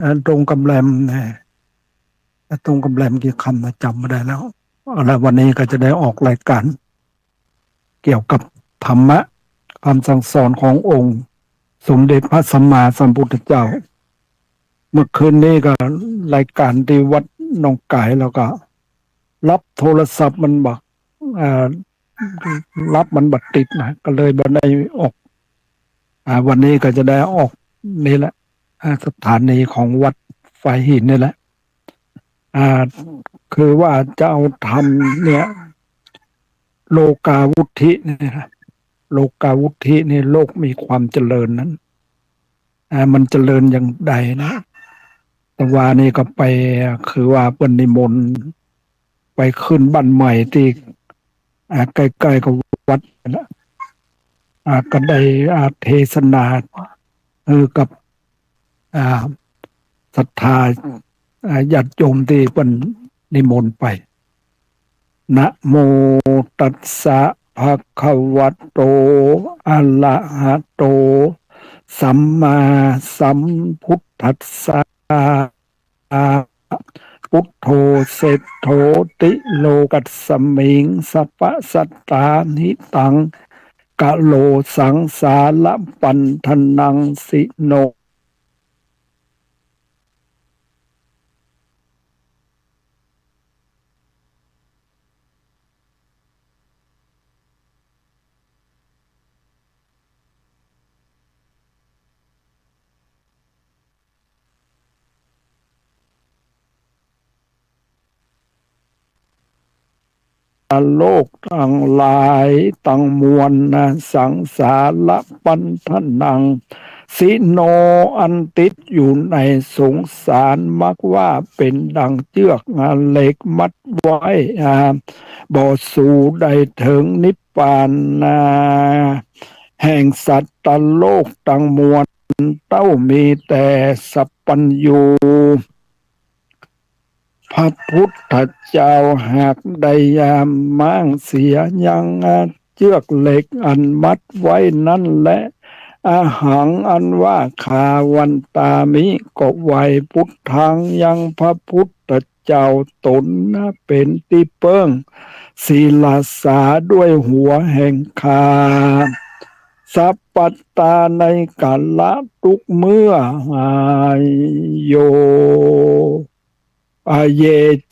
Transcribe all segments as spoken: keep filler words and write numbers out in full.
เอ่อ ตรงกับแรมนะ ตรงกับแรมกี่ค่ำนะ จ๋ำบ่ได้แล้ว เอาละ วันนี้ก็จะได้ออกรายการ เกี่ยวกับธรรมะ คำสั่งสอนขององค์สมเด็จพระสัมมาสัมพุทธเจ้า เมื่อคืนนี้ก็รายการตี้วัดหนองก๋าย แล้วก็รับโทรศัพท์มันบ่ เอ่อ รับมันบ่ติดนะ ก็เลยบ่ได้ออก อ่า วันนี้ก็จะได้ออกนี่แหละ อ่า สถานีของวัดฝายหินนี่แหละ อ่า คือว่าจะเอาธรรมเนี่ย โลกาวุฒิเนี่ยนะ โลกาวุฒินี่ โลกมีความเจริญนั้น อ่า มันเจริญอย่างใดนะ แต่วานี้ก็ไป คือว่าเปิ้นนิมนต์ไปขึ้นบ้านใหม่ตี้ อ่า ใก้ๆ กับวัดนั่นแหละ อ่า ก็ได้ อ่า เทศนา เออ กับ อ่า ศรัทธา อ่า ญาติโยมตี้เปิ้นนิมนต์ไป นะโมตัสสะ ภะคะวะโต อะระหะโต สัมมาสัมพุทธัสสะ พุทโธ เศรษฐโธ ติโลกัสสมิง สัพพะสัตตา หิตัง กะโร สังสารปันธนัง สิโน โลกตังหลายตังมวลนะ สังสารปันธนัง สิโน อันติดอยู่ในสงสาร มักว่าเป๋นดังเจื้อกเหล็กมัดไว้ อ่า บ่สู่ได้เถิงนิพพานนา แห่งสัตว์โลกตังมวล เต้ามีแต่สัพพัญญู พระพุทธเจ้าหากได้ยามม้างเสียยังเจื้อกเหล็กอันมัดไว้นั้นแล อะหัง อันว่าข้า วันตามิ ก็ไหว้ พุทธัง ยังพระพุทธเจ้าต๋นนะเป๋นตี้เปิ้ง ศิรสา ด้วยหัวแห่งข้า สัพพัตตา ในกาละทุกเมื่อ โย อะเย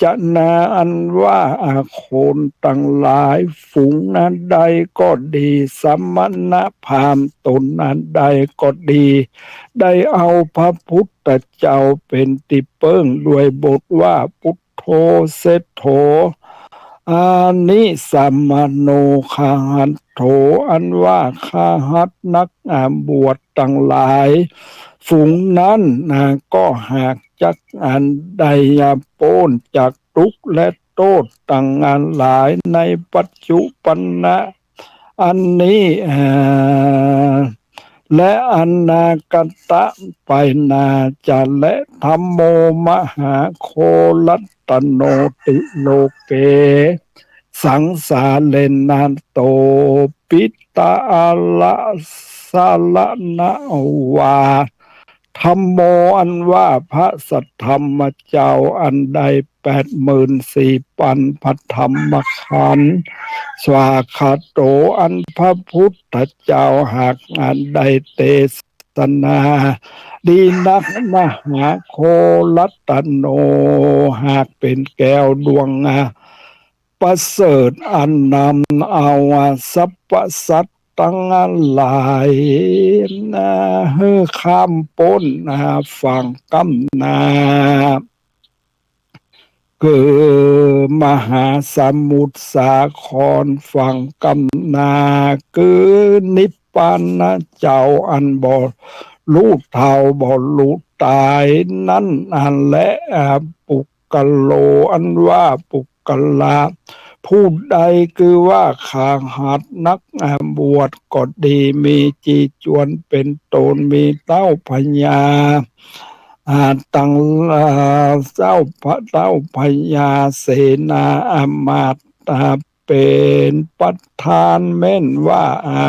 จะนา อันว่า อา คนตังหลายฝูงนั้นใดก็ดี สมณพราหมณ์ต๋นนั้นใดก็ดี ได้เอาพระพุทธเจ้าเป๋นตี้เปิ้ง ด้วยบทว่า พุทโธ เศรษฐโธ อานิสมโน คหัตโถ อันว่าคหัตถ์นัก อ่า บวชตังหลาย ฝูงนั้นนะ ก็หากจักอันใด อ่า ป๊นจากทุกข์และโต้ษตังหลายในปัจจุบันนะ อันนี้ อ่า และอนาคตะไปหน้าจะแล ธัมโม มหาโค รัตโน ติโลเก สังสาเรนะ โต ปิตา อาระ สะระณะ วา ธัมโม อันว่าพระสัทธรรมเจ้าอันใด แปดหมื่นสี่พันพระธรรมขันธ์ สวากขาโต อันพระพุทธเจ้าหากอันใดเตสนา ดีนัก มหาโค รัตโน หากเป๋นแก้วดวง อ่า ประเสริฐอันนำเอา อ่า สรรพสัตว์ตังหลายนะ หื้อข้ามป๊น อ่า ฝั่งก้ำหน้า คือมหาสมุทรสาคร ฝั่งก้ำหน้า คือนิพพานนะเจ้า อันบ่ฮู้เฒ่าบ่ฮู้ต๋ายนั้น อันแล อ่า ปุคคโล อันว่าปุคคละ ผู้ใดคือว่าคหัตถ์นัก อ่า บวชก็ดี มีจีจวนเป๋นต้น มีเต้าพญา อ่า ตัง อ่า เจ้าพระ เต้าพญา เสนา อำมาตย์ อ่า เป๋นประธาน แม่นว่า อ่า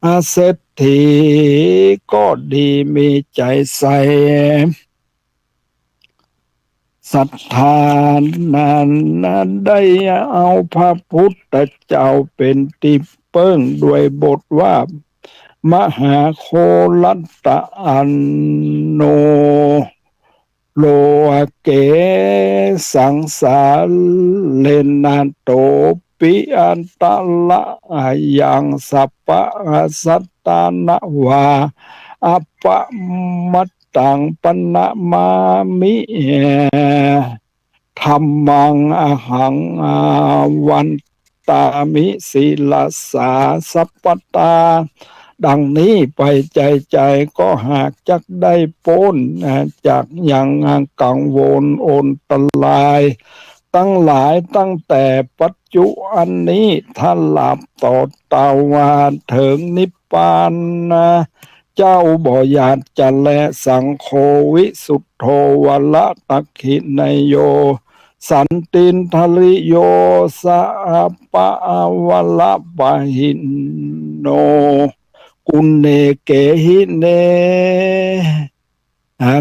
อ่า เศรษฐีก็ดี มีใจ๋ใส่ ศรัทธานั้นได้เอาพระพุทธเจ้าเป๋นตี้เปิ้ง ด้วยบทว่า มหาโครัตตะอันโน โลเก สังสาเรนะ โตปิอันตระยัง สัพพะสัตตานะวา อะปะมัตตัง ปะนะมามิ ธัมมัง อะหัง อา วันตามิ ศิรสา สัพพะตา ดังนี้ไป ใจ๋ๆ ก็หากจักได้ป๊น อ่า จากยังกังวลอันตรายตังหลาย ตั้งแต่ปัจจุบันนี้ ตราบต่อเต้าว่าเถิงนิพพานนะ เจ้าบ่หยาดจะแล สังโฆ วิสุทโธ วรทักขิเณโย สันตินทริโย สะอะปะวะระปะหิโน กุณเณเกหิเณ อะ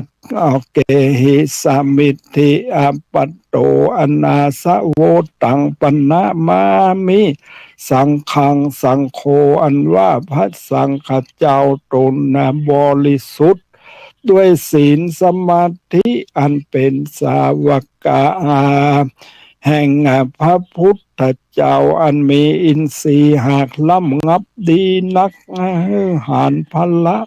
เกหิสะมิทธิ อะปะโต อะนาสะโว ตัง ปะนะมามิ สังฆัง สังโฆ อันว่าพระสังฆเจ้าต๋นนะบริสุทธิ์ ด้วยศีลสมาธิอันเป๋นสาวกา แห่งพระพุทธเจ้า อันมีอินทรีย์หากล้ำงับดีนัก หื้อหานพละ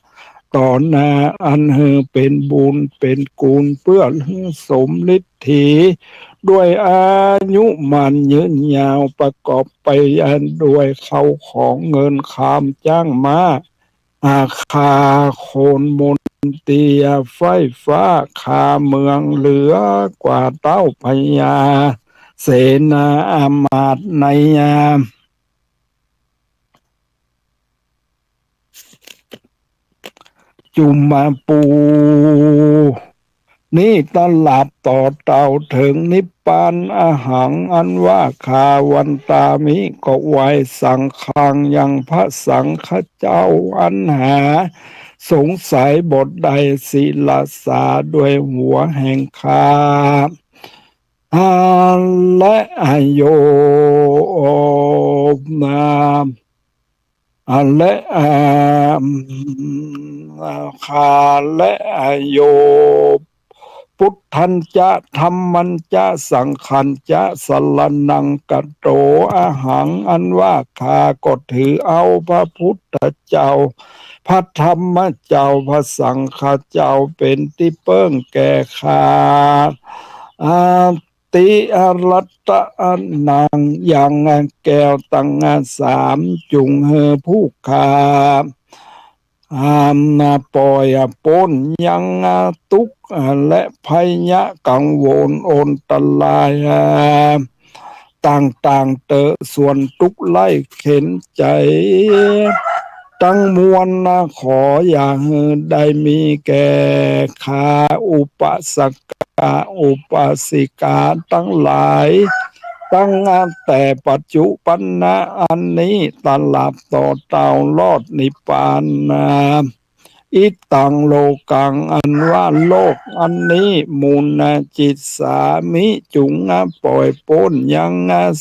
ต่อหน้า อันหื้อเป๋นบุญเป๋นกุล เปื้อหื้อสมฤทธี ด้วยอายุมั่นยืนยาว ประกอบไปด้วยข้าวของเงินคำ จ้างม้า อา ข้าคนมนเตีย ไฟฟ้า ข้าเมือง เหลือกว่าเต้าพญา เสนาอามาตย์ในยาม จุมปู นี้ตราบต่อเต้าเถิงนิพพาน อะหัง อันว่าข้า วันตามิ ก็ไหว้ สังฆัง ยังพระสังฆเจ้า อันหาสงสัยบ่ได้ ศิรสา ด้วยหัวแห่งข้า อา และอโย อา อา และ อา ข้า และอโย พุทธัญจะ ธัมมัญจะ สังฆัญจะ สรณังคโต อะหัง อันว่าข้าก็ถือเอาพระพุทธเจ้า พระธรรมเจ้า พระสังฆเจ้า เป๋นตี้เปิ้งแก่ข้า อา ติอะรัตตะนัง ยังแก้วตังสาม จุ่งหื้อผู้ข้า อา ปล่อยป๊นยังตุ๊กข์ และภัยยะกังวลอันตรายต่างๆ เต๊อะ ส่วนตุ๊กข์ไล่เข็ญใจ๋ตังมวลนะ ขออย่าหื้อได้มีแก่ข้า อุปาสกะ อุปาสิกาตังหลาย ตั้งแต่ปัจจุบันนะ อันนี้ตราบต่อเต้ารอดนิพพานนะ อิตังโลกัง อันว่าโลกอันนี้ มุนนะ จิตสามิ จุ่งปล่อยป๊นยัง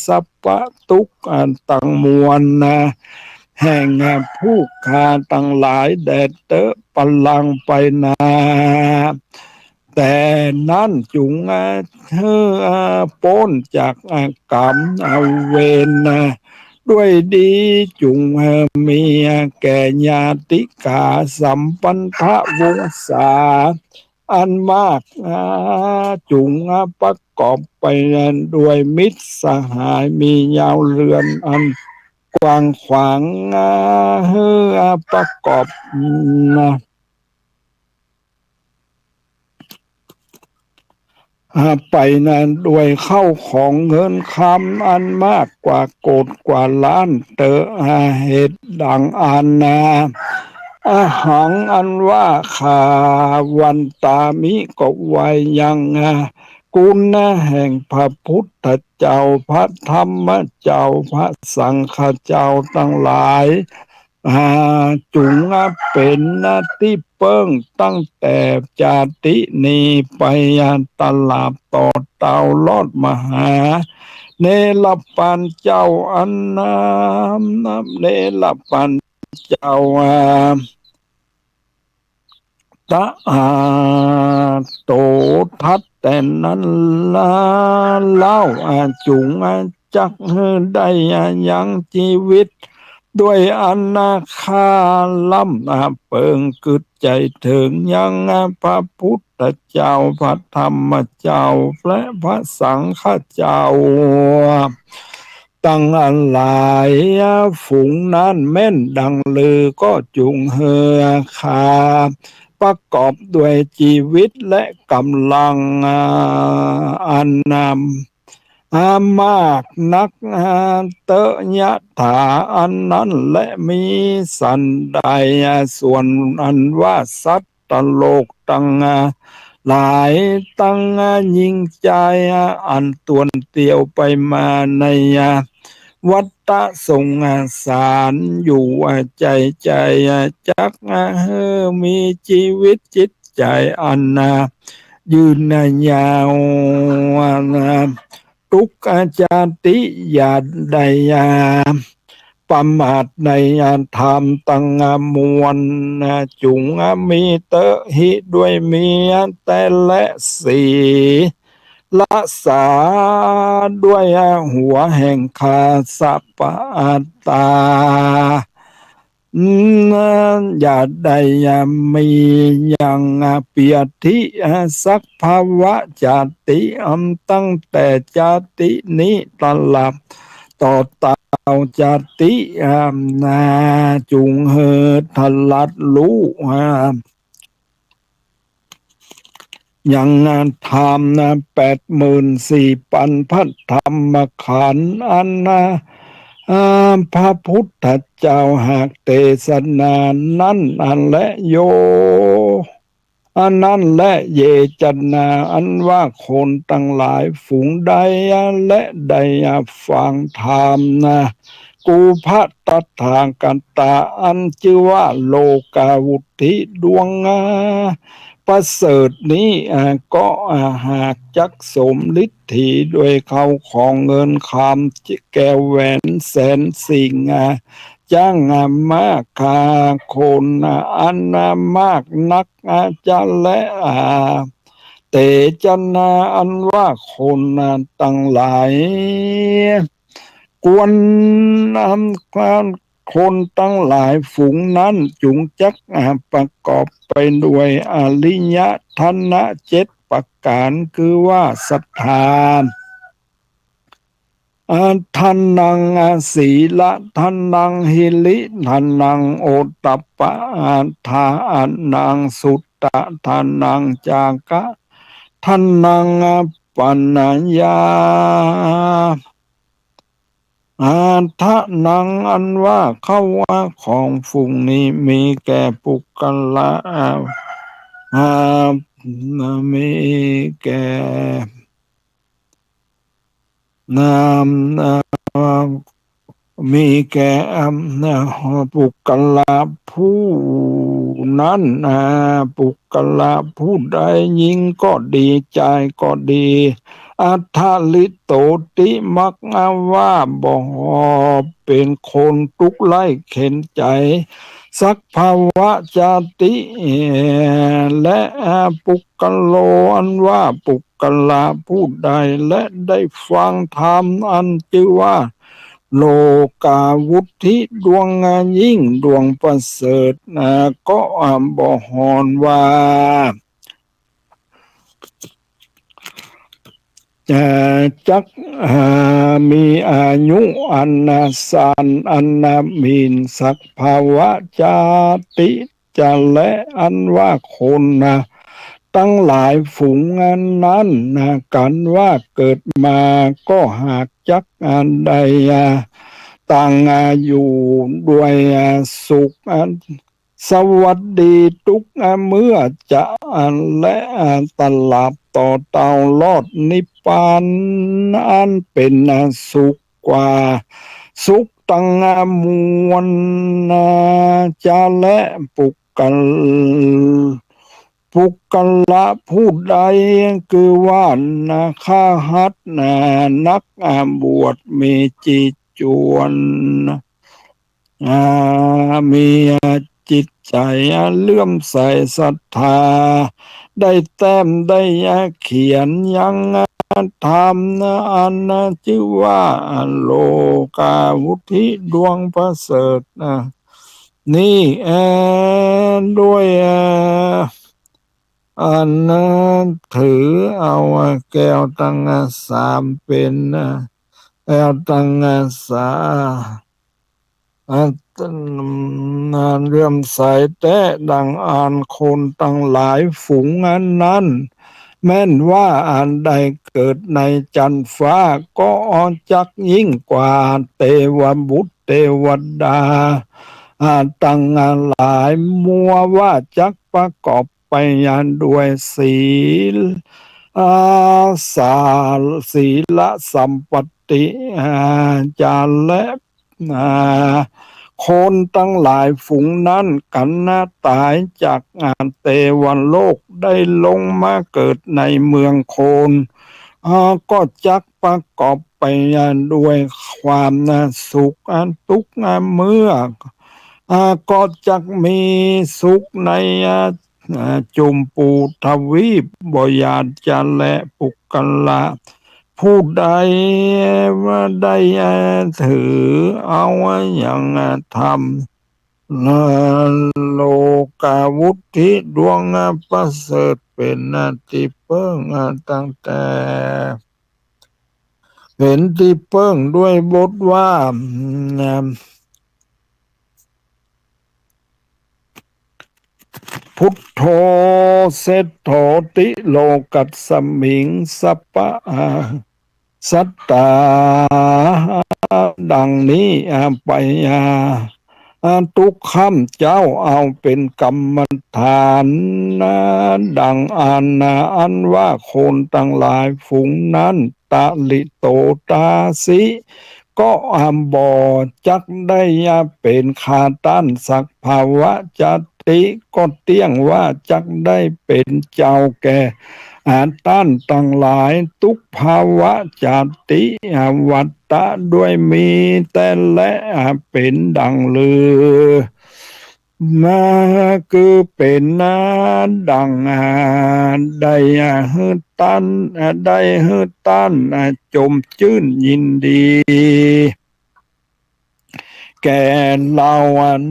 สัพพะตุ๊กข์ตังมวลนะ แห่งผู้ข้าตังหลายแด่เต๊อะ ปะรัง ไปนา แต่นั้นจุ่งหื้อป๊นจากกรรมเวรนะ ด้วยดี จุ่งหื้อมีแก่ญาติกา สัมพันธวงศาอันมาก จุ่งประกอบไปด้วยมิตรสหาย มียาวเรือนอันกว้างขวาง หื้อประกอบนะ ไปนั้นด้วยข้าวของเงินคำอันมากกว่าโกฏกว่าล้านเต๊อะ เหตุดังอันนะ อะหัง อันว่าข้า วันตามิ ก็ไหว้ยังคุณแห่งพระพุทธเจ้า พระธรรมเจ้า พระสังฆเจ้าตังหลาย จุ่งเป๋นที่ เปิ้ง ตั้งแต่จาตินี้ไปตลอดต่อเต้ารอดมหา เนรปัญเจ้าอันนา เนรปัญเจ้า ตถาโตทัตแต่นั้นเล่า จุงจักหื้อได้ยังจีวิต ด้วยอันนาคาล้ำเปิง กึ๊ดใจ๋เถิงยังพระพุทธเจ้า พระธรรมเจ้า และพระสังฆเจ้า ตังหลายฝูงนั้นแม่นดังลือ ก็จุงหื้อข้าประกอบด้วยจีวิตและก๋ำลังอันนำ มากนักเต๊อะ ยะถาอันนั้นแล มิฉันใด ส่วนอันว่าสัตว์โลกตังหลายตังหญิงจาย อันตวนเตียวไปมาในวัฏฏะสงสารอยู่ ใจ๋ใจ๋จักหื้อมีจีวิตจิตใจ๋อันยืนยาว ตุ๊กจาติอย่าได้ประมาทในธรรมตังมวล จุงมีเต๊อะ หิด้วยมีแต่แล สี รักษาด้วยหัวแห่งข้าสัพพะอัตตา อย่าได้มียังเปียรติสักภวะจาติอันตั้งแต่จาตินี้ตลอดต่อเต้าจาตินา จุงหื้อทะลัดฮู้ ยังธรรมแปดหมื่นสี่ปันพระธรรมขันธ์อันพระพุทธเจ้าหากเตสนานั้นอันแล โย อันนั้นแล เยจนา อันว่าคนตังหลายฝูงใดแล ได้ฟังธรรมนะ กูพระตถาคตะอันจื้อว่าโลกาวุตถิดวงประเสริฐนี้ ก็หากจักสมฤทธิด้วยเข้าของเงินคำแก้วแหวนแสนสิ่ง จ้างมาฆ่าคนอันมากนัก จะแล เตจนา อันว่าคนตังหลาย ควรนำคนตังหลายฝูงนั้นจุงจักประกอบไปด้วยอริยธรรมเจ็ดประก๋าน คือว่าศรัทธา ทานัง ศีลทานัง หิริทานัง โอตตัปปะทานัง สุตตะทานัง จาคะทานัง ปัญญาทานัง อันว่าข้าวของฝูงนี้มีแก่ปุคคละ มีแก่ นาม มีแก่ปุคคละผู้นั้น ปุคคละผู้ใดหญิงก็ดี จายก็ดี อัตถลิโตติ มักว่าบ่เป๋นคนตุ๊กข์ไร้เข็ญใจ๋ สักภวะจาติ และปุคคโล อันว่าปุคคละผู้ใด และได้ฟังธรรมอันจื้อว่า โลกาวุตถิดวงยิ่งดวงประเสริฐ ก็บ่ห่อนว่า จักมีอายุอันสั้นอันมีน สักภวะจาติ จะแล อันว่าคนตังหลายฝูงนั้น กันว่าเกิดมาก็หากจักได้ตั้งอยู่ด้วยสุข สวัสดีทุกเมื่อจะ และตลอดต่อเต้ารอดนิพพาน อันเป๋นสุขกว่าสุขตังมวล จะแล ปุคค กล ปุคคละผู้ใด คือว่านาคหัตถ์นานักบวชมีจิตจวน อ่า มีจิตใจ๋เลื่อมใสศรัทธา ได้แต้มได้เขียนยังธรรมอันจื้อว่าโลกาวุตถิดวงประเสริฐนะ นี่ เอ่อ ด้วย เอ่อ อันนะ ถือเอาแก้วตังสามเป๋นนะ แก้วตังสา อันเลื่อมใสแต๊ดังอั้น คนตังหลายฝูงอันนั้น แม้นว่าอันได้เกิดในจั๊นฟ้า ก็จักยิ่งกว่าเตวบุตรเตวดา อ่า ตังหลาย มัวว่าจักประกอบไปด้วยศีล อ่า สา ศีลสัมปัตติ อ่า จาและ อ่า คนตังหลายฝูงนั้น กันนะต๋ายจาก อ่า เตวโลก ได้ลงมาเกิดในเมืองคน อ่า ก็จักประกอบไปด้วยความสุข อ่า ตุ๊ก อ่า เมื่อ อ่า ก็จักมีสุขใน อ่า อ่า จุมปูทวีป บ่หยาดจะแล ปุคคละผู้ใดว่าได้ อ่า ถือเอายัง อ่า ธรรม อ่า โลกาวุตถิดวง อ่า ประเสริฐเป๋น อ่า ตี้เปิ้ง อ่า ตั้งแต่ เป๋นตี้เปิ้งด้วยบทว่า อืม พุทโธ เศรษโฐติ โลกัสมิง สัพพะ อ่า สัตตา ดังนี้ อ่า ไป อ่า อ่า ตุ๊กข้าพเจ้าเอาเป๋นกรรมฐานนะ ดังอันนะ อันว่าคนตังหลายฝูงนั้น ตะลิโตตาสิ ก็บ่จักได้เป๋นคาต้านสัก ภวะจาติ ก็เตี้ยงว่าจักได้เป๋นเจ้าแก่ อ่า ต้านตังหลาย ตุ๊กภวะจาติ อ่า วัตตะ ด้วยมีแต๊แล อ่า เป๋นดังลือ มาคือเป๋นนาดัง อ่า ได้ อ่า หื้อต้าน อ่า ได้หื้อต้าน อ่า จมจื้นยินดี แก่เฮา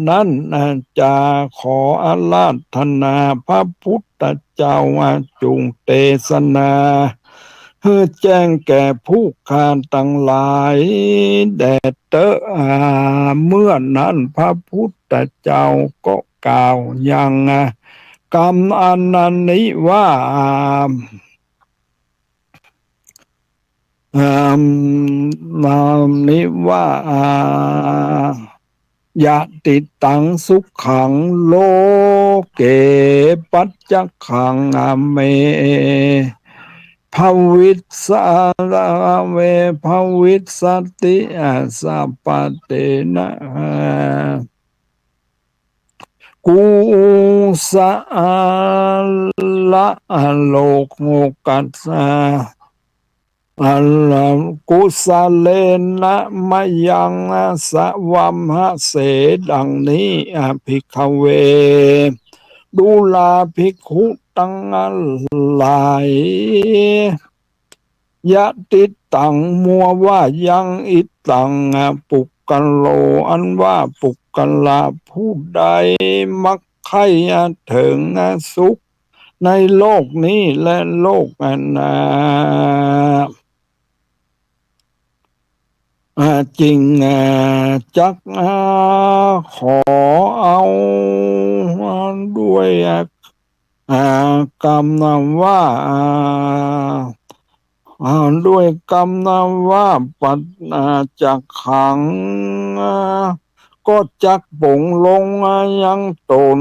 นั้น อ่า จะขออาราธนาพระพุทธเจ้า อ่า จุ่งเตสนา หื้อแจ้งแก่ผู้ข้าตังหลายแด่เต๊อะ อ่า เมื่อนั้นพระพุทธเจ้าก็กล่าวยัง อ่า กำอันนี้ว่า อ่า อ่า อันนี้ว่า อ่า ยะติตังสุขัง โลเก ปัจจคขัง อ่า เม ภวิสสะ เม ภวิสสติ อ่า สัพพะเทนะ อ่า กุสะละ โลกัสสะ อัลละ กุสะเลนะ มะยัง สะวัมหะเส ดังนี้ อ่า ภิกขเว ดูราภิกขุตังหลาย ยะติตัง มัวว่ายัง อิตัง อ่า ปุคคโล อันว่าปุคคละผู้ใดมักใค่ อ่า เถิง อ่า สุขในโลกนี้และโลกหน้า อ่า จึง อ่า จัก อ่า ขอเอา อ่า ด้วย อ่า อ่า กำว่า อ่า อ่า ด้วยกำว่า ปัจ อ่า จักขัง อ่า ก็จักปลงลง อ่า ยังตน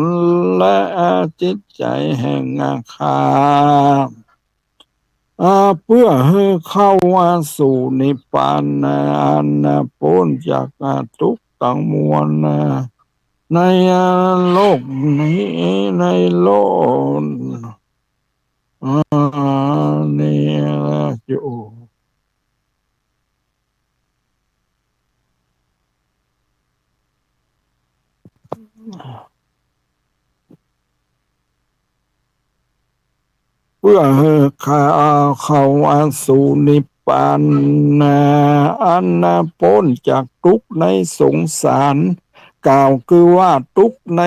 และ อ่า จิตใจ๋แห่ง อ่า ข้า อ่า เปื้อหื้อเข้า อ่า สู่นิพพาน อ่า อัน อ่า ป๊นจาก อ่า ตุ๊กข์ตังมวล อ่า ในโลกนี้ ในโลก อ่า นี้อยู่ เปื้อหื้อข้าเข้าสู่นิพพาน อันป๊นจากตุ๊กข์ในสงสาร กล่าวคือว่าตุ๊กข์ใน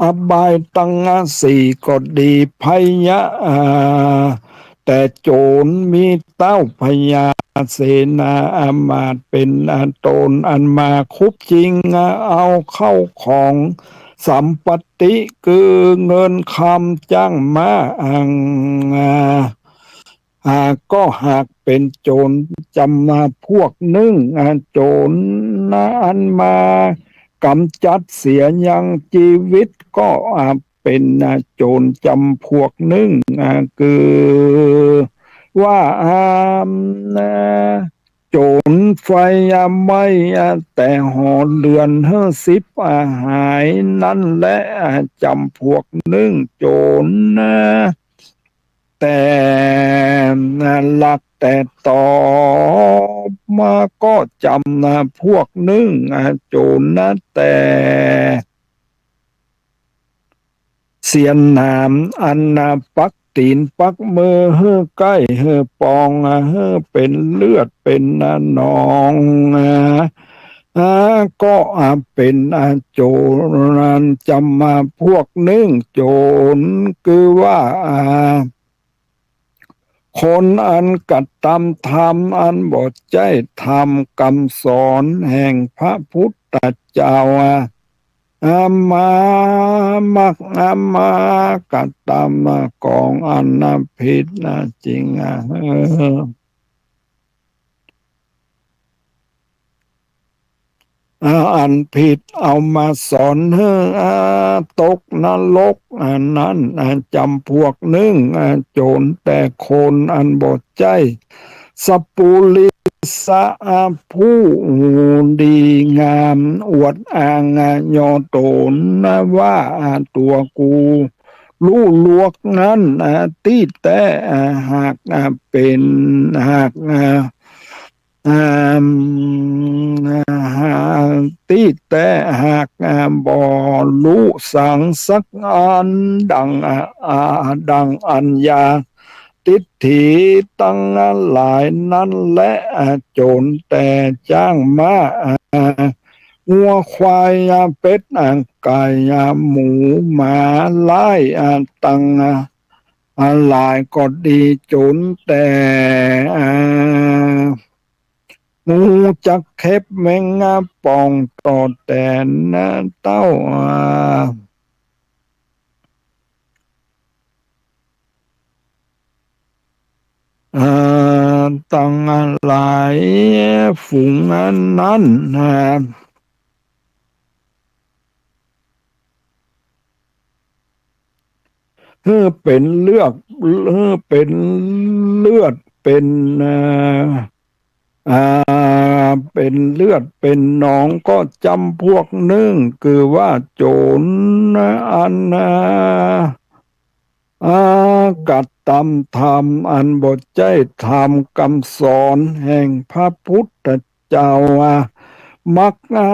อบายตังสี่ก็ดี พยา แต่โจรมีเต๊าพญาเสนาอามาตย์เป๋นต้น อันมาคุบจิงเอาเข้าของสัมปติ คือเงินคำจ้างม้าอัง อ่า ก็หากเป๋นโจรจำพวกนึ่ง อ่า โจรอันมากำจัดเสียยังจีวิต ก็ อ่า เป๋น อ่า โจรจำพวกนึ่ง อ่า คือว่า อ่า โจรไฟไหม้ อ่า แต่หอเรือนหื้อสิบ อ่า หายนั้นแล อ่า จำพวกนึ่ง โจรนะ แต่ อ่า ลักแต่ต่อมาก็จำพวกนึ่ง อ่า โจรนะ แต่เสียหนามอันปักตี๋นปักมือหื้อใก้หื้อปอง อ่า หื้อเป๋นเลือดเป๋นหนอง อ่า อ่า ก็ อ่า เป๋น อ่า โจรจำพวกนึ่ง โจรคือว่า อ่า คนอันกระตำธรรมอันบ่ใจ้ธรรมกำสอนแห่งพระพุทธเจ้า อ่า มา มัก อ่า มากระตำกองอันผิดนะจริง อ่า เออ อ่า อันผิดเอามาสอนหื้อ อ่า ตกนรก อันนั้น อ่า จำพวกนึ่ง อ่า โจรแต่คนอันบ่ใจ้สัปปุริสะ อ่า ผู้ดีงามอวดอ้าง อ่า ยอต๋นนะว่า อ่า ตั๋วกูฮู้ลวกนั้น อ่า ตี้แต๊ อ่า หาก อ่า เป๋น หาก อ่า อ่า ตี้แต๊หาก อ่า บ่ฮู้สังสักอันดัง อ่า อ่า ดังอัญญาทิฏฐิตังหลายนั้นแล อ่า โจรแต่จ้างม้า อ่า งัวควาย อ่า เป็ด อ่า ไก่ อ่า หมูหมา ไล่ อ่า ตัง อ่า หลายก็ดี โจรแต่ อ่า ฮู้จักเข็บแมงป่องต่อแต่นะเต้า อ่า อ่า ตังหลายฝูงนั้นนะ หื้อเป๋นเลือด หื้อเป๋นเลือดเป๋น อ่า อ่า เป๋นเลือดเป๋นหนองก็จำพวกนึ่ง คือว่าโจรอัน อ่า อ่า กระตำธรรมอันบ่ใจ้ธรรมกำสอนแห่งพระพุทธเจ้า อ่า มัก อ่า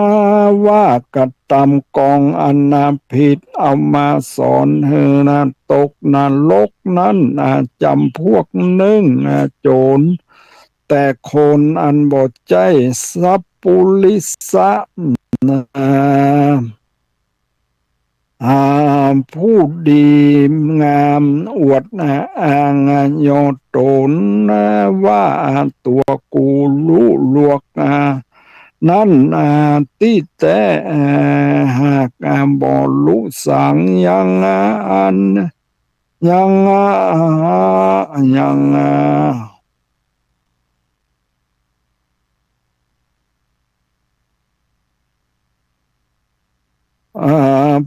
ว่ากระตำกองอันผิดเอามาสอนหื้อนะตกนรกนั้น อ่า จำพวกนึ่ง อ่า โจรแต่คนอันบ่ใจ้สัปปุริสะ อ่า อ่า ผู้ดีงามอวดอ้างยอต๋นว่าตั๋วกูฮู้ลวก อ่า นั้น อ่า ตี้แต๊ อ่า หาก อ่า บ่ฮู้สังยัง อ่า อัน ยัง อ่า ยัง อ่า อ่า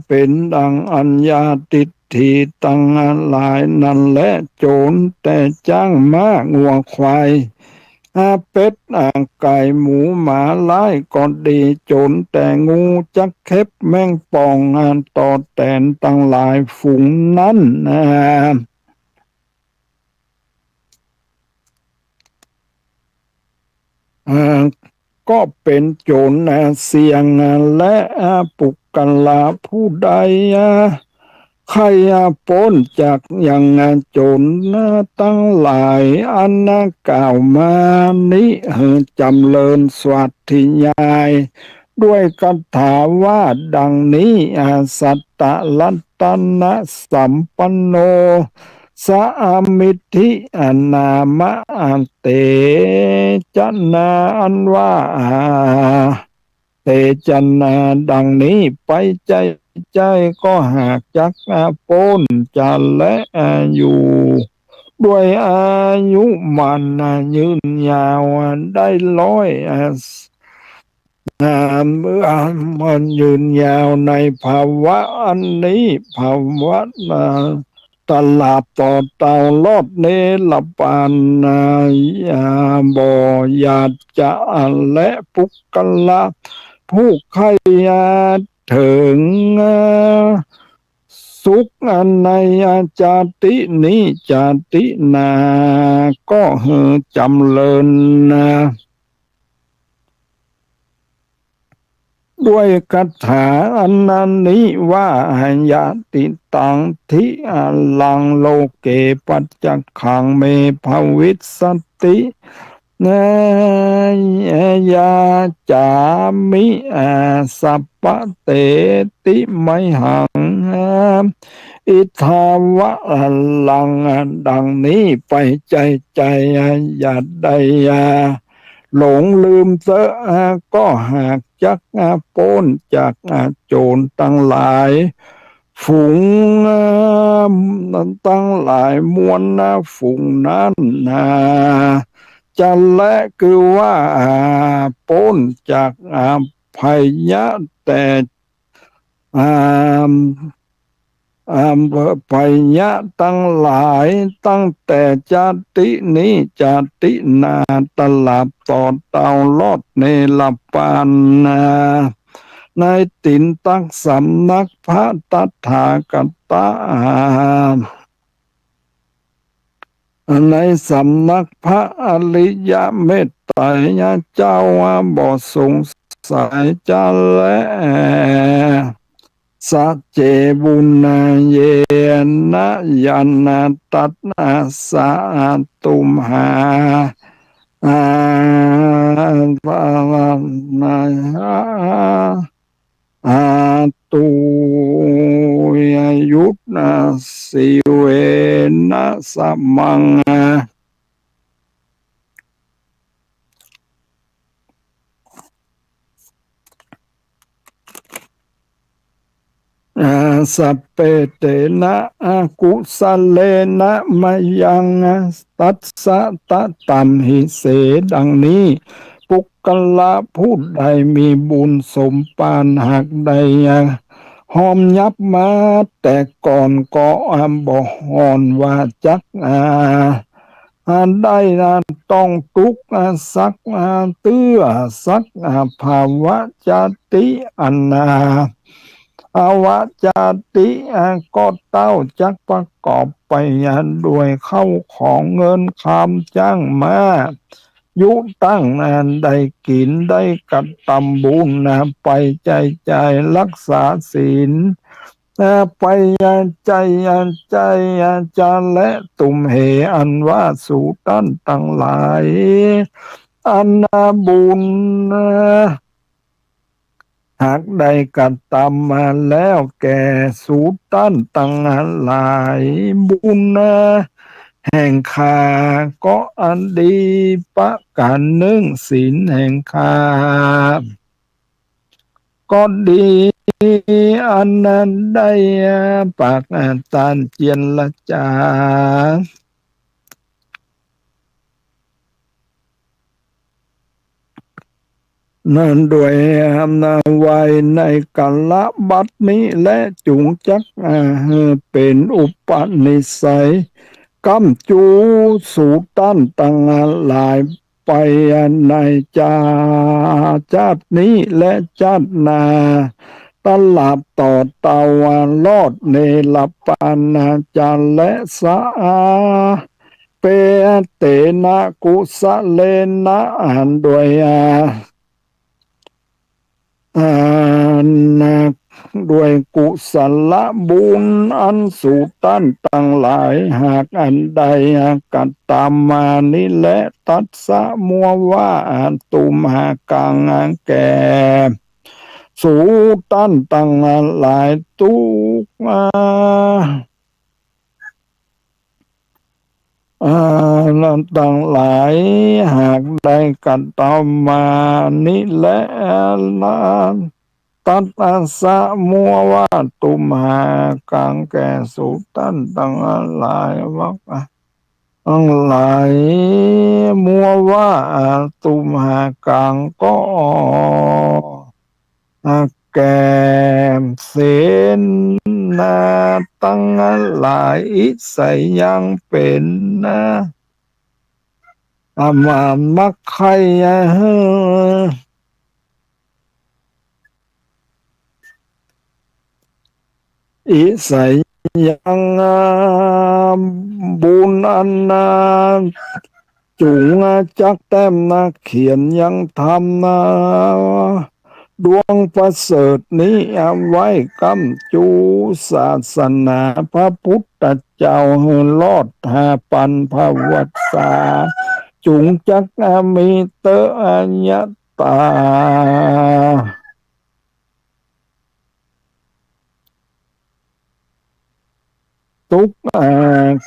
เป๋นดังอัญญาทิฏฐิตังหลายนั้นแล โจรแต่จ้างม้างัวควาย อา เป็ด อา ไก่ หมู หมา ร้ายก็ดี โจ๋รแต่งูจักเข็บ แมงป่อง อา ต่อแตนตังหลายฝูงนั้น อา อา ก็เป๋นโจ๋ร อา เสี่ยง อา และ อา ปุคคละผู้ใด อา ใค่ อา ป๊นจากยัง อา โจ๋ร อา ตังหลายอัน อา กล่าวมานี้ หื้อจ๋ำเริญสาธยาย ด้วยคาถาว่าดังนี้ อา สัตตรัตนสัมปันโน สามิตถิ อา นามะ อา เตจนา อันว่า อา เตจนาดังนี้ไป ใจ้ใจ้ก็หากจัก อา ป๊นจากและ อา อยู่ ด้วยอายุหมั้น อา ยืนยาว อา ได้ร้อย อา อา เมื่อมันยืนยาวในภาวะอันนี้ ภาวะ อา ตราบต่อเต้ารอดนิรพาน อา บ่อยากจะ อา และปุคคละ ผู้ใค่ อา เถิง อา สุข อา ใน อา จาตินี้ จาตินา ก็หื้อจ๋ำเริญ อา ด้วยคาถาอันนี้ว่า ยะติตัง ทิ อา รัง โลเก ปัจจักขัง เม ภวิสสติ อา ยา จามิ อา สัพพะ เตติ มหัง อา อิทธาวะ อา รัง อา ดังนี้ไป ใจ้ใจ้ อา อย่าได้ อา หลงลืมเต๊อะ อา ก็หากจัก อา ป๊นจาก อา โจ๋รตังหลายฝูง อา ตังหลายมวล อา ฝูงนั้น อา จะและคือว่า อา ป๊นจาก อา ภัยยะแต่ อา อา ภัยยะตังหลาย ตั้งแต่จาตินี้ จาตินา ตราบต่อเต้ารอดนิรพาน อา ในตินตักสำนักพระตถาคตะ อา ในสำนักพระอริยเมตไตรยเจ้า บ่สงสัยจะและ สัจเจ ปุญเยนะ ญาณตัสสะ ตุมหา อา อา ตุ ยุต สีเวนะ สมัง อา สัพเพเตนะ อกุสะเลนะ มะยัง ตัสสะ ตะตัมหิเส ดังนี้ ปุคคละผู้ใดมีบุญสมภารหากได้ ฮอมยับมาแต่ก่อนก็ บ่ห่อนว่าจัก อา ได้ ต้องตุ๊กข์ สัก เตื้อ สัก ภาวะจาติอัน ภาวะจาติ ก็เต้าจักประกอบไป ด้วยข้าวของเงินคำจ้างม้า ยุตั้ง ได้กิ๋น ได้กระตำบุญ ไปใจ้ใจ้ รักษาศีล ไปใจ้ใจ้ จะและ ตุมเห อันว่าสูต้านตังหลาย อันบุญ หากได้กระตำมาแล้วแก่สูต้านตังหลาย บุญ แห่งข้าก็อันดีประการนึ่ง ศีลแห่งข้าก็ดี อันได้ปากต้านเจียรจา นั้นด้วย ไว้ในกาละบัดนี้แล จุ่งจักหื้อเป๋นอุปนิสัย ก้ำจูสูต้านตังหลาย ไปในจา จาตินี้และจาติหน้า ตลอดต่อเต๋ารอดเนรปานจะและสา เปเตนะกุสะเลนะ อันด้วย อ่า อ่า นะ ด้วยกุศลบุญอันสูต้านตังหลาย หากอันใดกระตำมานี้แล ตัสสะมัวว่า ตุมหัง แก่สูต้านตังหลาย ตุ๊ก อ่า อ่า ตังหลาย หากได้กระตำมานี้แล ตัสสะมัวว่า ตุมหัง แก่สูต้านตังหลาย ว่า ตังหลาย มัวว่า ตุมหัง ก็ แก่เสนาตังหลาย อิสยังเป๋นนะ อามามักใค่ อิสยัง บุญอันนา จุงจักแต้มนาเขียนยังธรรมนา ดวงประเสริฐนี้เอาไว้ก้ำจู ศาสนาพระพุทธเจ้าหื้อรอดห้าปันพวัตสา จุงจักมีเต๊อะ อายตา ตุ๊ก อ่า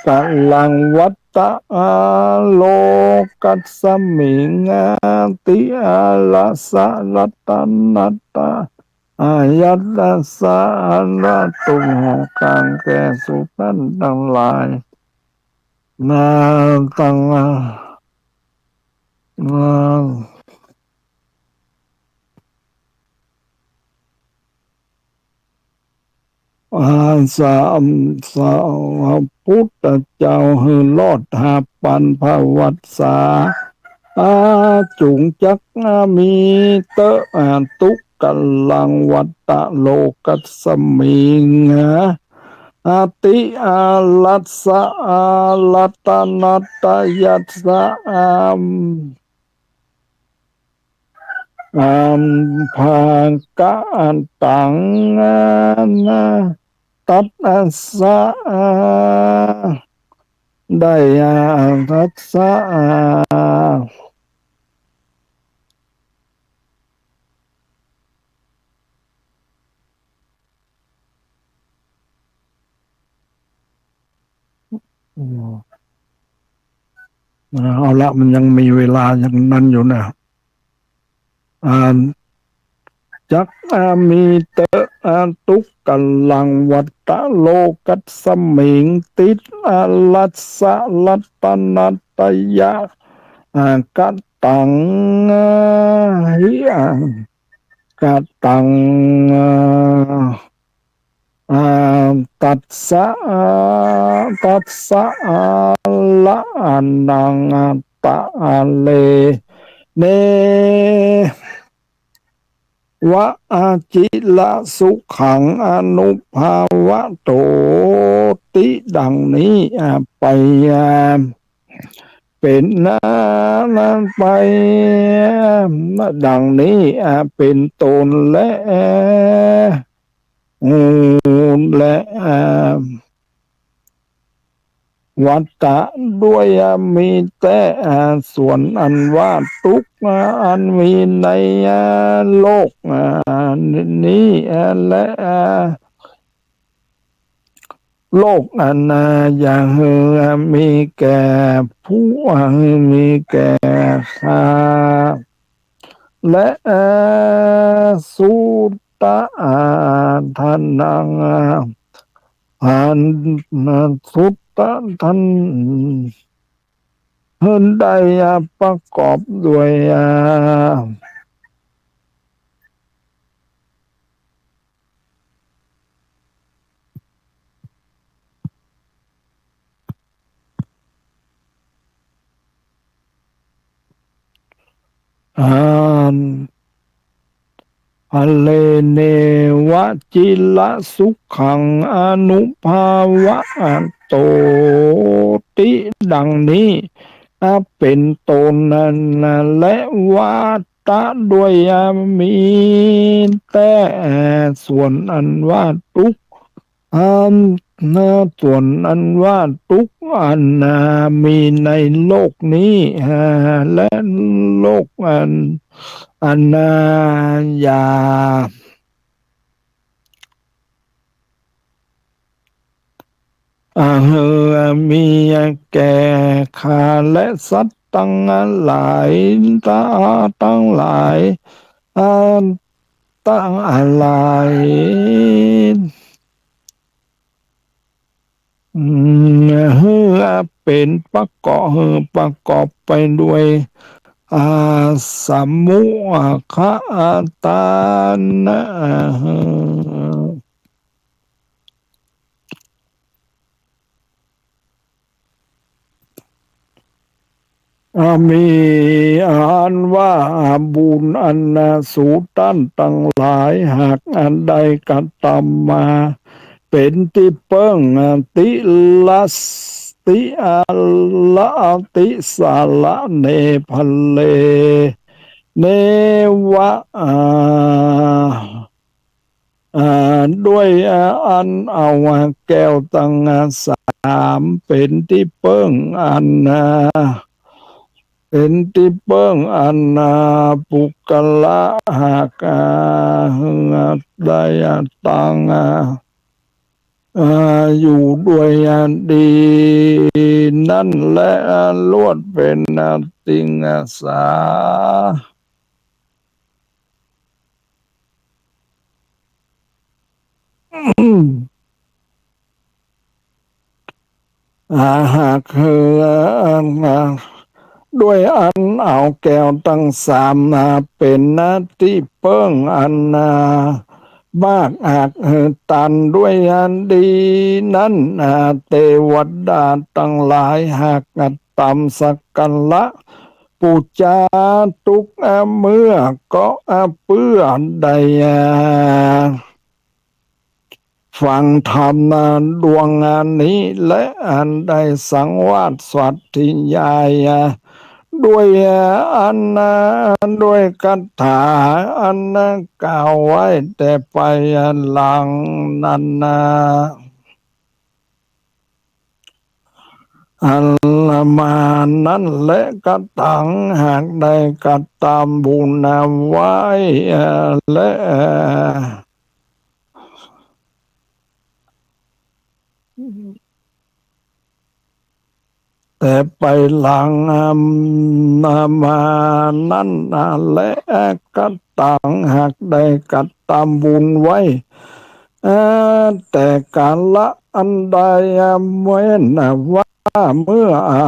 กะลังวัตตะ อ่า โลกัสมิง อ่า ติอารัสสะรัตนัตตะ อายัตตะสะอาระตุมหัง แก่สูต้านตังหลาย นาตัง นา อา สาม สาม พุทธเจ้าหื้อรอดห้าปันพวัตสา อา จุงจักมีเต๊อะ อา ตุ๊กะลังวัตตะโลกัสมิง อา ติอารัสสะอารัตนัตตะยัสสะ อา อัมภากะอันตัง นะ ตัสสะ ได้ อา ทัสสะ อา อืม อ่า เอาละ มันยังมีเวลายังนั้นอยู่นะ อ่า จัก อ่า มีเต๊อะ อ่า ตุ๊กะลังวัตตะโลกัสมิง ติอารัสสะรัตนัตตะยะ อ่า กะตัง อ่า หิ อ่า กะตัง อ่า อา ตัสสะ อา ตัสสะ อา ละ อานัง อา ตะ อา เล เน วะ อา จิระ สุขัง อนุภาวะโต ติ ดังนี้ อา ไป อา เป๋น นา นา ไป ดังนี้ อา เป๋นต้น และ อู และ อา วัตตะ ด้วย อา มีแต๊ อา ส่วนอันว่าตุ๊กข์ อา อันมีใน อา โลก อา นี้ อา และ อา โลกอันนา อย่าหื้อมีแก่ผู้ อา หื้อมีแก่ข้า และ อา สุตตะ อา ทานัง อา อัน สุตตะ ท่าน หื้อได้ อา ประกอบด้วย อา อา พะเล เนวะ จิระ สุขัง อนุภาวะ โตติ ดังนี้ อ่า เป๋นต้นนั้นนะ และ วาตะ ด้วย อ่า มีแต่ อ่า ส่วนอันว่าตุ๊กข์ อ่า ส่วนอันว่าตุ๊กข์อัน อ่า มีในโลกนี้ อ่า และโลกอัน อัน อ่า อย่า อ่า หื้อมีแก่ข้าและสัตว์ตังหลาย ตังหลาย อ่า ตังหลาย อืม หื้อเป๋นประกอบ หื้อประกอบไปด้วย อ่า สมุหะ อาตานะ อ่า มีอันว่าบุญอัน อ่า สูต้านตังหลาย หากอันใดกระตำมา เป๋นตี้เปิ้ง อ่า ติละ ติอาละ ติสาละ เน พะเล เนวะ อ่า อ่า ด้วย อ่า อันเอา อ่า แก้วตัง อ่า สาม เป๋นตี้เปิ้งอัน อ่า เป๋นตี้เปิ้งอัน อ่า ปุคคละ หาก อ่า หื้อได้ อ่า ตัง อ่า อ่า อยู่ด้วย อ่า ดีนั้นแล อ่า ลวดเป๋น อ่า ติง อ่า สา อ่า หากหื้อ อ่า ด้วยอันเอาแก้วตังสาม อ่า เป๋นตี้เปิ้งอัน อ่า มาก หากหื้อตันด้วยอันดีนั้น อ่า เตวดาตังหลาย หากกระตำสักการะ ปู๋จาตุ๊ก อ่า เมื่อก็ อ่า เปื้อได้ อ่า ฟังธรรม อ่า ดวงอันนี้ และอันได้สังวาสสาธยาย อ่า ด้วย อ่า อัน อ่า ด้วยคาถาอัน อ่า กล่าวไว้แต่ไป อ่า หลังนั้น อ่า อันมานั้นแล กะตัง หากได้กระตำบุญเอาไว้ อ่า และ อ่า แต่ไปหลัง อ่า มานั้น อ่า แล กะตัง หากได้กระตำบุญไว้ อ่า แต่กาละอันใด อ่า แม่น อ่า ว่าเมื่อ อ่า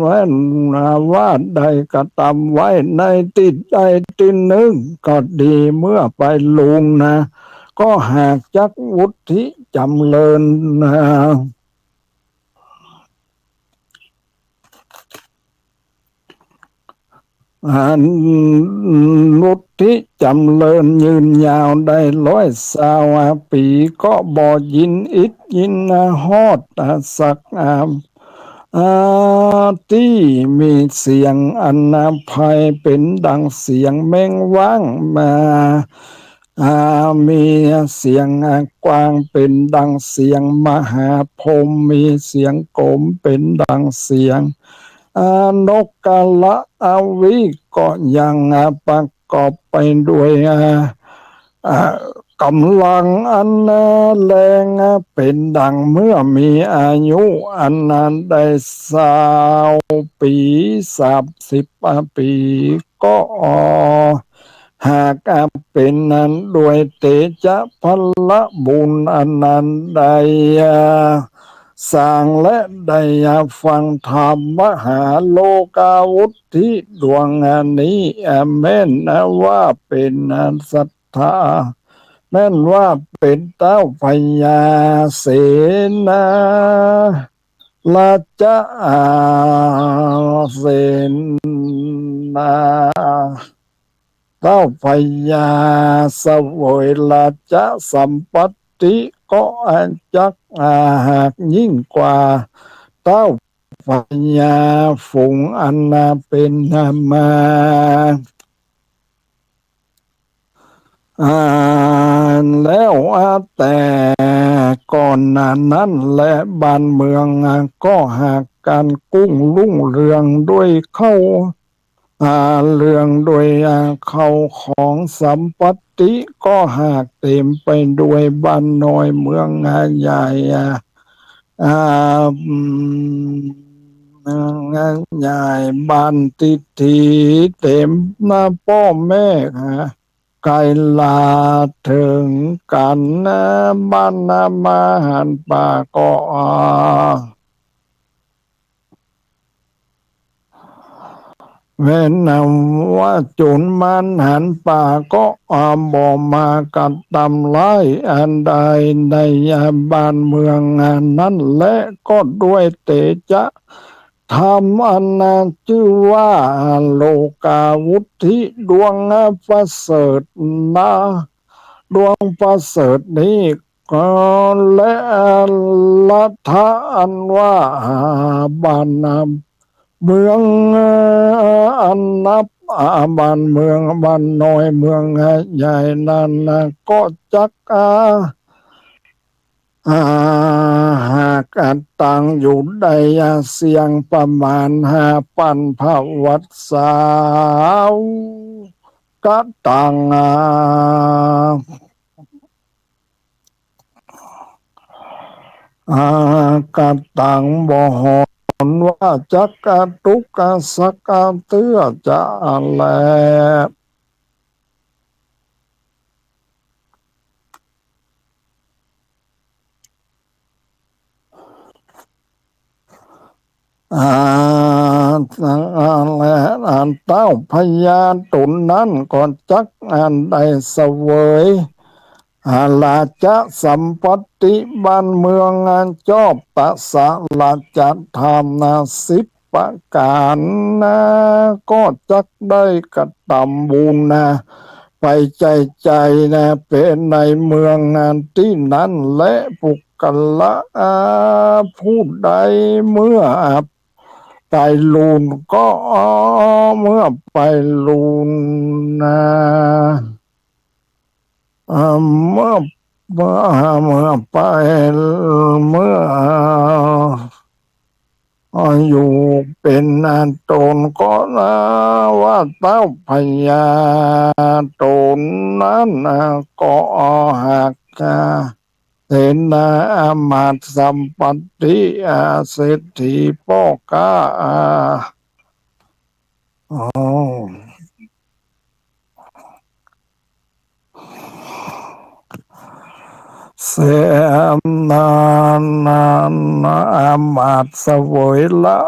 แม่น อ่า ว่าได้กระตำไว้ในตี้ใดตี้นึ่งก็ดี เมื่อไปลุงนะ ก็หากจักวุฒิจ๋ำเริญนะ อันวุฒิจ๋ำเริญยืนยาวได้ร้อยซาวปี๋ ก็บ่ยินอิดยินฮอดสัก อ่า ตี้มีเสียงอันไพเป๋นดังเสียงแมงว้างมา อ่า มีเสียงกวางเป๋นดังเสียงมหาพรหม มีเสียงโกมเป๋นดังเสียง อ่า นกกาละอาวิก็ยัง อ่า ประกอบไปด้วย อ่า อ่า ก๋ำลังอัน อ่า แรง อ่า เป๋นดังเมื่อมีอายุอัน อ่า ได้ซาวปี๋ สามสิบปี๋ ก็หากเป๋นนั้นด้วยเตจะพละบุญอันนั้นได้สร้างและได้ฟังธรรมมหาโลกาวุฒิดวงอันนี้ แม่นว่าเป๋นศรัทธา แม่นว่าเป๋นเต้าพญาเสนา ราชาเสนา เต้าพญาเสวยราชสัมปัตติก็อาจัก อา หากยิ่งกว่าเต้าพญาฝูงอันนาเป็นนามา อ่า แล้ว อ่า แต่ก่อนหน้านั้นแล บ้านเมือง อ่า ก็หากกันกุ้งรุ่งเรืองด้วยเข้า อ่า เรืองด้วย อ่า เข้าของสัมปัตติก็หากเต็มไปด้วยบ้านน้อยเมือง อ่า ใหญ่ อ่า อ่า อืม เมืองใหญ่บ้านทิฏฐิเต็มนาป้อแม่ อ่า ไกลลาเถิงกั๋นนาบ้านนามาหันป่าก็ อ่า แม้นว่าจุนมันหันป่าก็ อ่า บ่มากระตำร้ายอันใดในบ้านเมืองอันนั้นแล ก็ด้วยเตชะธรรมอันชื่อว่าโลกาวุฒิดวงประเสริฐนะ ดวงประเสริฐนี้ ก็และละทะอันว่าบ้านนาเมืองอันนับ อ่า บ้านเมืองบ้านน้อยเมืองใหญ่นั้นนะ ก็จัก อ่า อ่า หากตั้งอยู่ได้เสี้ยงประมาณห้าปันพระวัตรสาว กะตัง อ่า อ่า กะตังบ่หอนว่าจักกะตุกกะสักกะเตื้อจะแล อ่า และอันเต้าพญาต๋นนั้นก็จักอันได้เสวย อ่า ราชสัมปัตติบ้านเมืองอันชอบประสาราชธรรมนะสิบประก๋านนะ ก็จักได้กระตำบุญนะ ไปใจ๊ใจ๊นะ เป๋นในเมืองอันตี้นั้นแล ปุคคละ อ่า ผู้ใดเมื่อไปลูนก็ เมื่อไปลูนนะ อ่า เมื่อ เมื่อ เมื่อไป เมื่อ อ่า อยู่เป๋นอันต๋นก็นะ ว่าเต้าพญาต๋นนั้นนะ ก็หาก อ่า เสนาอำมาตย์สัมปัตติ อ่า เศรษฐีป้อก๊า อ่า อ๋อ เสนา นา นาอำมาตย์เสวยละ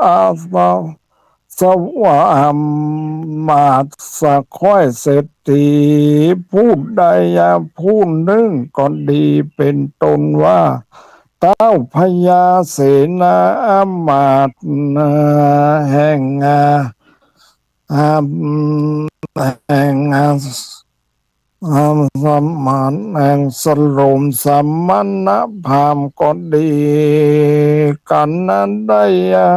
สวาอำมาตย์สะค้อยเศรษฐีผู้ใดผู้นึ่งก็ดี เป๋นต้นว่า เต้าพญาเสนาอำมาตย์แห่ง อ่า แห่ง อ่า สมาน แห่งสโลมสมณพราหมณ์ก็ดี กั๋นนั้นได้ อ่า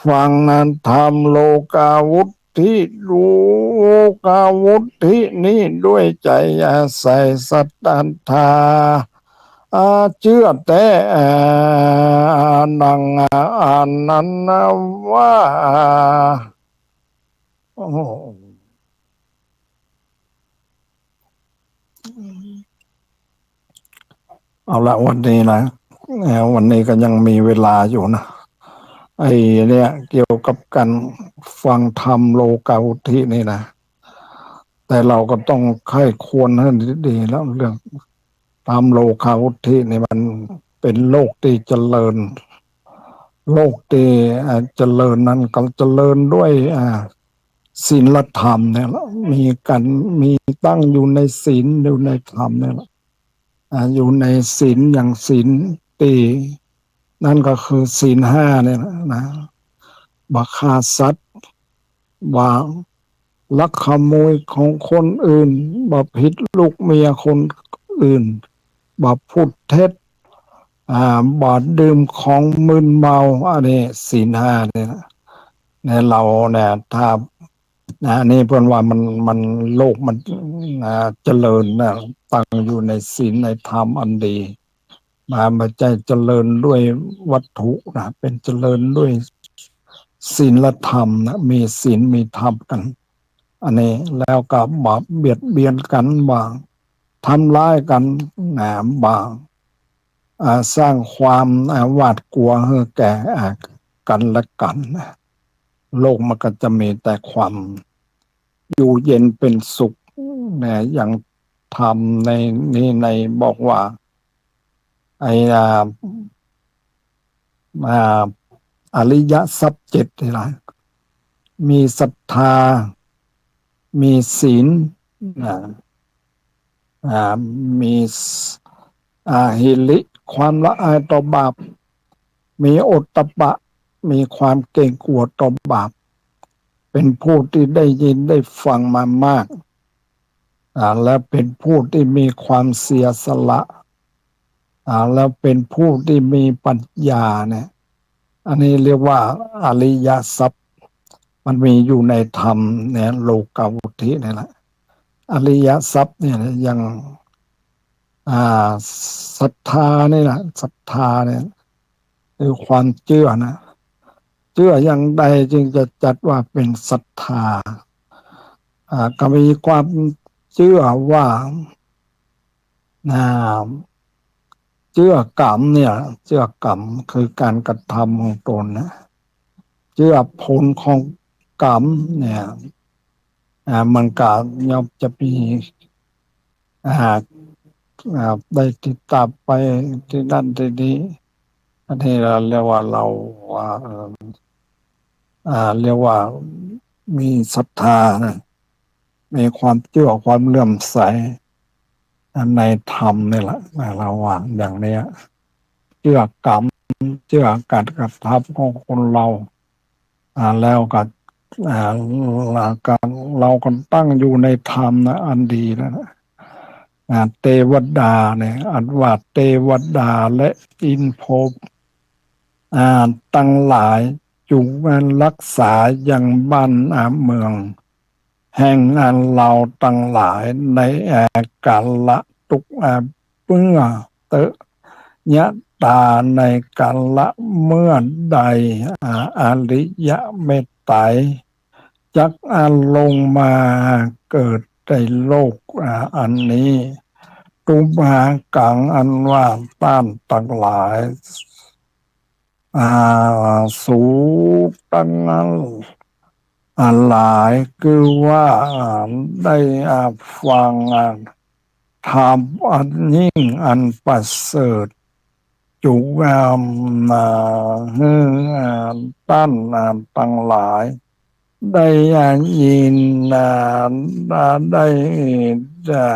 ฟังนั้นธรรมโลกาวุฒิ โลกาวุฒินี้ด้วยใจ๋อาศัยศรัทธา อ่า เจื้อแต๊ อ่า ดัง อ่า อันนั้นนะว่า โอ้โห เอาละ วันนี้นะ เอ่อ วันนี้ก็ยังมีเวลาอยู่นะ ไอ้เนี่ย เกี่ยวกับก๋านฟังธรรมโลกาวุฒินี่นะ แต่เราก็ต้องใคร่ครวญให้ดีๆ แล้วเรื่องธรรมโลกาวุฒินี่มันเป๋นโลกตี้เจริญ โลกตี้ อ่า เจริญนั้นก็เจริญด้วย อ่า ศีลธรรมเนี่ยแหละ มีก๋าน มีตั้งอยู่ในศีล อยู่ในธรรมเนี่ยแหละ อ่า อยู่ในศีลอย่างศีลตี้ นั่นก็คือศีลห้าเนี่ยแหละนะ บ่ฆ่าสัตว์ บ่ ลักขโมยของคนอื่น บ่ผิดลูกเมียคนอื่น บ่พูดเท็จ อ่า บ่ดื่มของมึนเมา อันนี้ศีลห้าเนี่ยนะ ในเราเนี่ย ถ้า นะ อันนี้เปิ้นว่ามัน มัน โลกมัน อ่า เจริญนะ ตั้งอยู่ในศีลในธรรมอันดี มา บ่ใจ้เจริญด้วยวัตถุนะ เป๋นเจริญด้วยศีลธรรมนะ มีศีลมีธรรมกั๋น อันนี้ แล้วก็บ่เบียดเบียนกั๋น บ่ทำร้ายกั๋นนะ บ่ อ่า สร้างความ อ่า หวาดกลัวหื้อแก่ อ่า กั๋นและกั๋นนะ โลกมันก็จะมีแต่ความอยู่เย็นเป๋นสุขนะ อย่างธรรมในนี้ ในบอกว่า ไอ้ อ่า อ่า อริยทรัพย์เจ็ดนี่นะ มีศรัทธา มีศีล อ่า อ่า มี อ่า หิริ ความละอายต่อบาป มีโอตตัปปะ มีความเกรงกลัวต่อบาป เป๋นผู้ตี้ได้ยินได้ฟังมามาก อ่า แล้วเป๋นผู้ตี้มีความเสียสละ อ่า แล้วเป๋นผู้ตี้มีปัญญาเนี่ย อันนี้เรียกว่าอริยทรัพย์ มันมีอยู่ในธรรมเนี่ย โลกุตตรนี่แหละ อริยทรัพย์เนี่ย อย่าง อ่า ศรัทธานี่นะ ศรัทธาเนี่ย คือความเจื้อนะ เจื้ออย่างใดจึงจะจัดว่าเป๋นศรัทธา อ่า ก็มีความเจื้อว่า อ่า เจื้อกรรมเนี่ย เจื้อกรรมคือก๋านกระทำของตนนะ เจื้อผลของกรรมเนี่ย อ่า มันก็ย่อมจะมี อ่า อ่า ได้ติดต๋ามไปตี้นั่นตี้นี่ อันนี้เราเรียกว่าเรา อ่า เอ่อ อ่า เรียกว่ามีศรัทธานะ มีความเจื้อความเลื่อมใสในธรรมนี่แหละ เราว่าอย่างเนี้ย เจื้อกรรม เจื้อก๋านกระทำของคนเรา อ่า แล้วก็ อ่า แล้วก็เราก็ตั้งอยู่ในธรรมนะ อันดีนะ อ่า เตวดาเนี่ย อันว่าเตวดาและอินทร์พรหม อ่า ตังหลาย จุ่งอันฮักษายังบ้าน อ่า เมือง แห่งอันเราตังหลายใน อ่า ก๋าละตุ๊ก อ่า เมื่อเต๊อะ ยะตา ในก๋าละเมื่อใด อ่า อริยะเมตไตร จัก อ่า ลงมาเกิดในโลก อ่า อันนี้ ตุมหากัง อันว่าต้านตังหลาย อ่า สูตังหลาย คือว่า อ่า ได้ อ่า ฟัง อ่า ธรรมอันยิ่งอันประเสริฐ จุ่ง อ่า หื้อ อ่า ต้าน อ่า ตังหลาย ได้ อ่า ยิน อ่า ได้ อ่า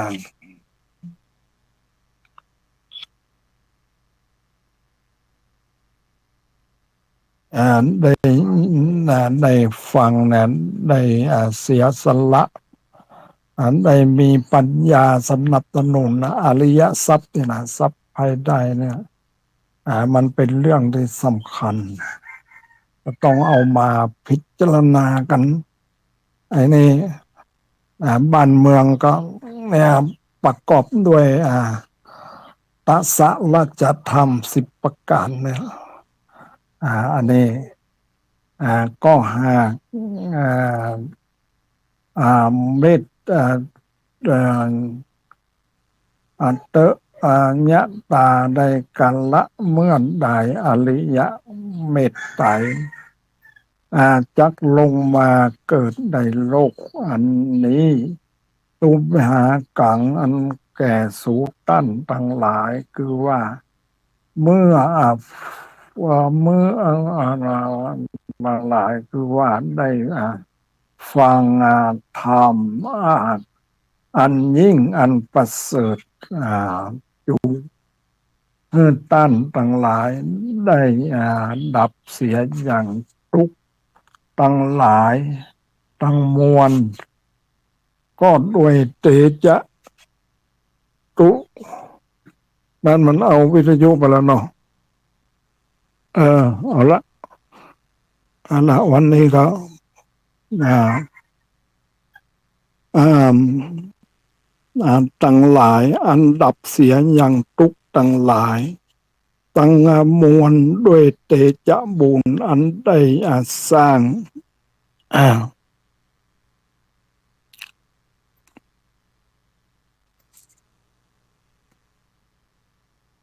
อ่า ได้ อ่า ได้ฟังนะ ได้ อ่า เสียสละ อ่า ได้มีปัญญาสนับสนุนนะ อริยทรัพย์เนี่ยนะ ทรัพย์ภายในเนี่ย อ่า มันเป๋นเรื่องตี้สำคัญ ก็ต้องเอามาพิจารณากั๋น ไอ้นี่ อ่า บ้านเมืองก็เนี่ยประกอบด้วย อ่า ตสะราชธรรมสิบประก๋านเนี่ย อ่า อันนี้ อ่า ก็หาก อ่า อ่า เมต อ่า อ่า อันเตอะ อัญญตา ในก๋าละเมื่อใด อริยะเมตไตร อ่า จักลงมาเกิดในโลกอันนี้ ตุมหากัง อันแก่สูต้านตังหลาย คือว่า เมื่อ อ่า ว่าเมื่อ อ่า อ่า มาหลาย คือว่าได้ อ่า ฟัง อ่า ธรรม อ่า อันยิ่งอันประเสริฐ อ่า จุ่งหื้อต้านตังหลายได้ อ่า ดับเสียยังตุ๊กข์ตังหลายตังมวล ก็ด้วยเตจะตุ นั่นมันเอาวิทยุไปแล้วเนาะ เออ เอาละ เอาละ วันนี้ก็ อ่า อ่า อ่า ตังหลาย อันดับเสียยังตุ๊กข์ตังหลาย ตังมวลด้วยเตจะบุญอันได้ อ่า สร้าง อ่า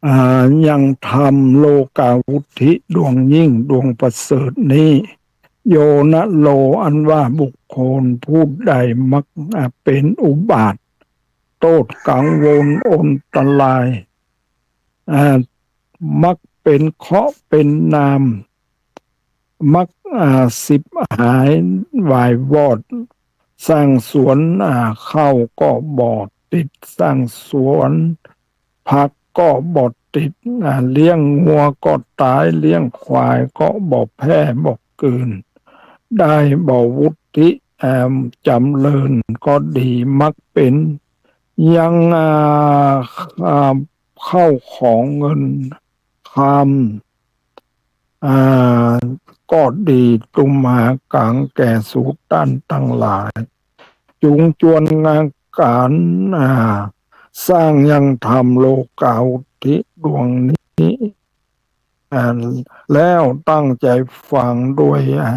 อ่า ยังธรรมโลกาวุฒิดวงยิ่งดวงประเสริฐนี้ โยนะโล อันว่าบุคคลผู้ใดมัก อ่า เป็นอุบาท โต้ษกังวลอันตราย อ่า มักเป็นเคราะห์เป็นนาม มัก อ่า สิบหายวายวอด สร้างสวน อ่า ข้าวก็บ่ติด สร้างสวนผักก็บ่ติด อ่า เลี้ยงงัวก็ต๋าย เลี้ยงควายก็บ่แพร่บ่เกิน ได้บ่วุฒิ อ่า จ๋ำเริญก็ดี มักเป็น ยัง อ่า อ่า เข้าของเงินคำ อ่า ก็ดี ตุมหากัง แก่สูต้านตังหลาย จุงจวนงานก๋าน อ่า สร้างยังธรรมโลกาวุฒิดวงนี้ อ่า แล้วตั้งใจ๋ฟังด้วย อ่า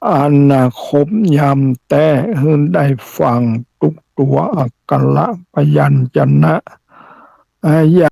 อันครบยำแต๊ หื้อได้ฟังทุกตั๋วอักขระพยัญชนะ อ่า อย่า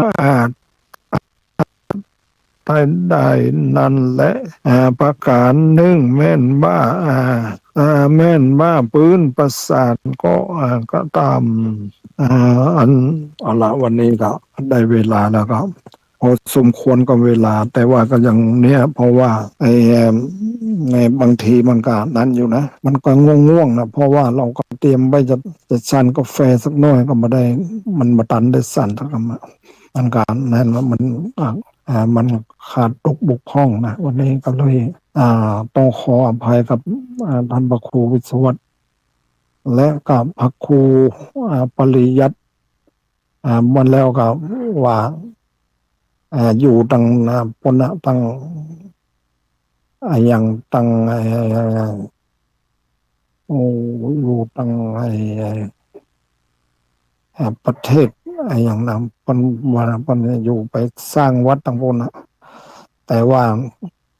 อ่า ได้ ได้นั้นแล อ่า ประก๋านนึ่งแม่นว่า อ่า อ่า แม่นว่าปื๊นประสาทก็ อ่า ก็ต๋ำ อ่า อัน เอาละ วันนี้ก็ได้เวลาแล้วก็ พอสมควรกับเวลา แต่ว่าก็ยังเนี้ย เพราะว่าไอ้ เอิ่ม ในบางทีมันก็นั้นอยู่นะ มันก็ง่วงๆ นะ เพราะว่าเฮาก็เตรียมไว้จะ จะสั่นกาแฟสักหน่อยก็บ่ได้ มันบ่ตันได้สั่นสักกำอะ มันก็นั้นว่ามัน อ่า อ่า มันขาดตกบกพร่องนะ วันนี้ก็เลย อ่า ต้องขออภัยกับ อ่า ต้านพระครูวิศวัตร และกับพระครู อ่า ปริยัติ อ่า มันแล้วก็ว่า อ่า อยู่ตัง อ่า ปุ้นน่ะ ตัง อ่า อย่างตัง อ่า โอ้ อยู่ตัง อ่า อ่า ประเทศ อ่า อย่างนั้น ปุ้นว่า ปุ้นอยู่ไปสร้างวัดตังปุ้นน่ะ แต่ว่า